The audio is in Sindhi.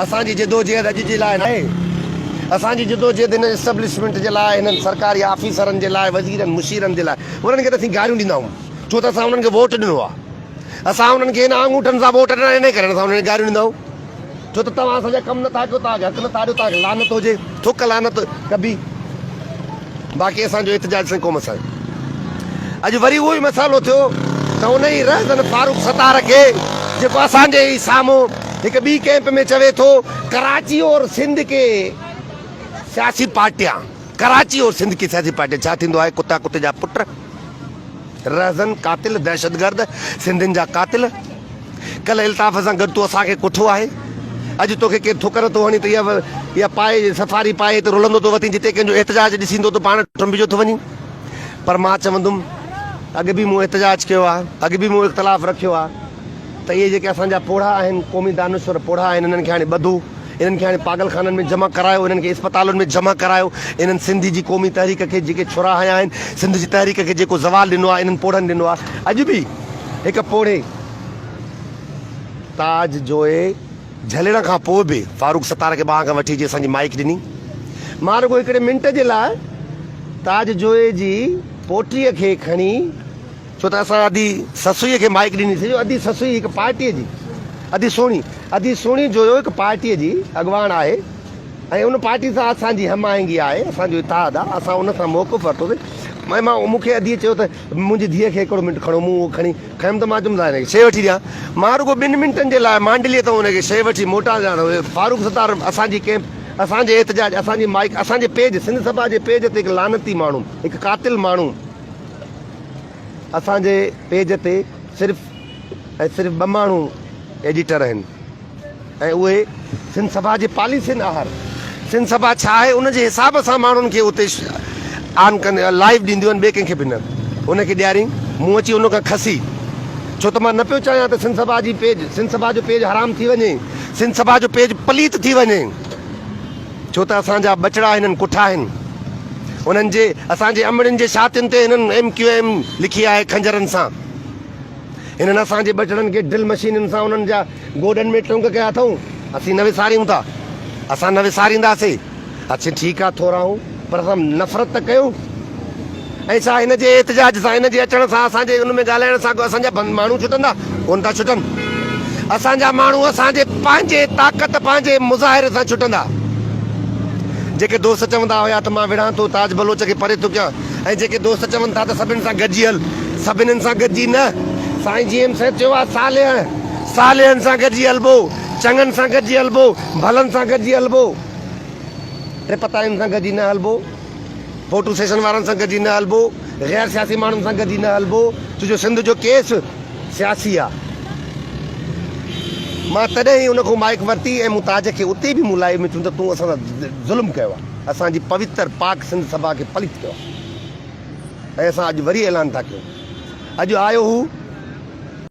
اسان جي جدوجهد اڄ جي لاء ناهي. اسان جي جدوجهد هن اسٽبلشمينٽ جي لاء، هنن سرڪاري آفيسرن جي لاء، وزيرن مشيرن جي لاء. انهن کي ته اسين گاريون ڏيندا آهيون، ڇو ته اسان انهن کي ووٽ ڏنو آهي. اسان انهن کي هن آڱوٺن سان ووٽ ڏنا انهي ڪري اسان انهن کي گاريون ڏيندا آهيون. ڇو ته توهان اسان جا ڪم نٿا ڪيو، توهان کي حق نٿا ڏيو، توهان کي لعنت هجي، ٿڪ لعنت ڪبي. باقي اسان جو احتجاج سائين قوم سان آهي. اڄ وري اهو ئي مسئلو ٿيو ته ان ئي رهزن فاروق ستار کي جيڪو اسان جي ئي سامهون هڪ ٻي ڪئمپ ۾ چوي ٿو ڪراچي اور سنڌ ڪي سياسي پارٽيان ڪراچي اور سنڌ ڪي سياسي پارٽيان ڇا ٿيندو آهي ڪتا ڪتي جا پٽ رهزن قاتل دهشتگرد سنڌين جا قاتل ڪلهه الطاف سان گڏ تو اسان کي ڪٺو آهي اڄ توکي ڪير ٿڪ نٿو هڻي ته اها اها پائي سفاري پائي هتي رلندو ٿو وتين جتي ڪنهن جو احتجاج ڏسين ٿو ته پاڻ ٽنبجو ٿو وڃين پر مان چوندم اڳ به مون احتجاج ڪيو آهي اڳ به مون اختلاف رکيو آهي ته اهي جيڪي اسان جا پوڙها آهن قومي دانشور پوڙها آهن انهن کي هاڻي ٻڌو انهن کي هاڻي پاڳل خانن ۾ جمع ڪرايو انهن کي اسپتالن ۾ جمع ڪرايو انهن سنڌ جي قومي تحريڪ کي جيڪي ڇرا هنيا آهن سنڌ جي تحريڪ کي جيڪو زوال ڏنو آهي انهن پوڙهن ڏنو آهي اڄ به هڪ پوڙهي تاج جوئي جهلڻ کان پوء به فاروق ستار کي ٻانهن کان وٺي اچي اسان جي مائيڪ ڏني. مان رڳو هڪڙي منٽ جي لاء تاج جوئي جي پوٽيء کي کڻي ڇو ته اسان ادي سسئيء کي مائيڪ ڏني سي جو ادي سسئي هڪ پارٽيء جي ادي سهڻي ادي سهڻي جويو هڪ پارٽيء جي اڳواڻ آهي. ۽ ان پارٽي سان اسان جي هم آهنگي آهي، اسان جو اتحاد آهي، اسان ان سان موقف ورتوسين. ۽ مان مون کي اديء چيو ته منهنجي ڌيء کي هڪڙو منٽ کڻو، مون اهو کڻي کنيم ته مان چيم ته هن کي شيء وٺي ڏيان. مان رڳو ٻن منٽن جي لاء مانڊليء تان ان کي شيء وٺي موٽان ڏيان ته فاروق ستار اسان جي ڪئمپ، اسان جي احتجاج، اسان جي مائيڪ، اسان جي پيج، سنڌ سڀا جي پيج تي هڪ لعنتي ماڻهو، هڪ قاتل ماڻهو اسان جي پيج تي صرف ۽ صرف ٻه ماڻهو ايڊيٽر آهن. ۽ اهي سنڌ سڀا جي پاليسين آهر سنڌ سڀا ڇا آهي ان جي حساب سان ماڻهن کي اتي آن ڪن لائيو ڏينديون آهن ٻئي ڪنهن کي به نه ان کي ڏيارين مون اچي ان کان کسي ڇو ته مان نه پيو چاهيان ته سنڌ سڀا جي پيج سنڌ سڀا جو پيج حرام ٿي وڃي سنڌ سڀا جو پيج پليت ٿي وڃي ڇو ته اسان جا ٻچڙا هنن ڪٺا آهن انهن جي اسان جي امڙين جي ڇاتين تي هنن ايم ڪيو ايم لکي آهي خنجرن سان هنن اسان جي ٻچڙن کي ڊرل مشينن سان انهن جا گوڏن ۾ ٽنگ ڪيا اٿئون. اسين نه وساريون ٿا. اسان نه وسارينداسين. اسين ٺيڪ آ ٿورا آهيون پر اسان نفرت ته ڪيون. ۽ ڇا هن جي احتجاج سان هن جي اچڻ سان اسان جي ان ۾ ڳالهائڻ سان ڪو اسان جا ماڻهو ڇٽندا؟ ڪونه ٿا ڇٽن. اسان جا ماڻهو اسان جي پنهنجي طاقت پنهنجي مظاهري سان ڇٽندا. جيڪي دوست چوندا هيا ته مان وڙهان ٿو تاج بلوچ کي پري ٿو ڪيان. ۽ جيڪي دوست چون ٿا ته سڀن سان گڏجي هل، سڀنن سان گڏجي نه. سائين جي ايم سيد چيو آهي صالح صالحن سان گڏجي هلبو، چڱن سان گڏجي هلبو، ڀلن سان گڏجي هلبو، ٽپتائين سان گڏجي نه هلبو، فوٽو سيشن وارن سان گڏجي نه هلبو، غير سياسي ماڻهن سان گڏجي نه هلبو، ڇو جو سنڌ جو ڪيس سياسي آهي. مان تڏهن ئي ان کان مائيڪ ورتي ۽ مون تاج کي اتي به مون لائيو ۾ چيم ته تون اسان سان ظلم ڪيو آهي. اسان جي پوتر پاڪ سنڌ سڀا کي پليت ڪيو آهي ۽ اسان اڄ وري اعلان ٿا ڪيون. اڄ آيو هو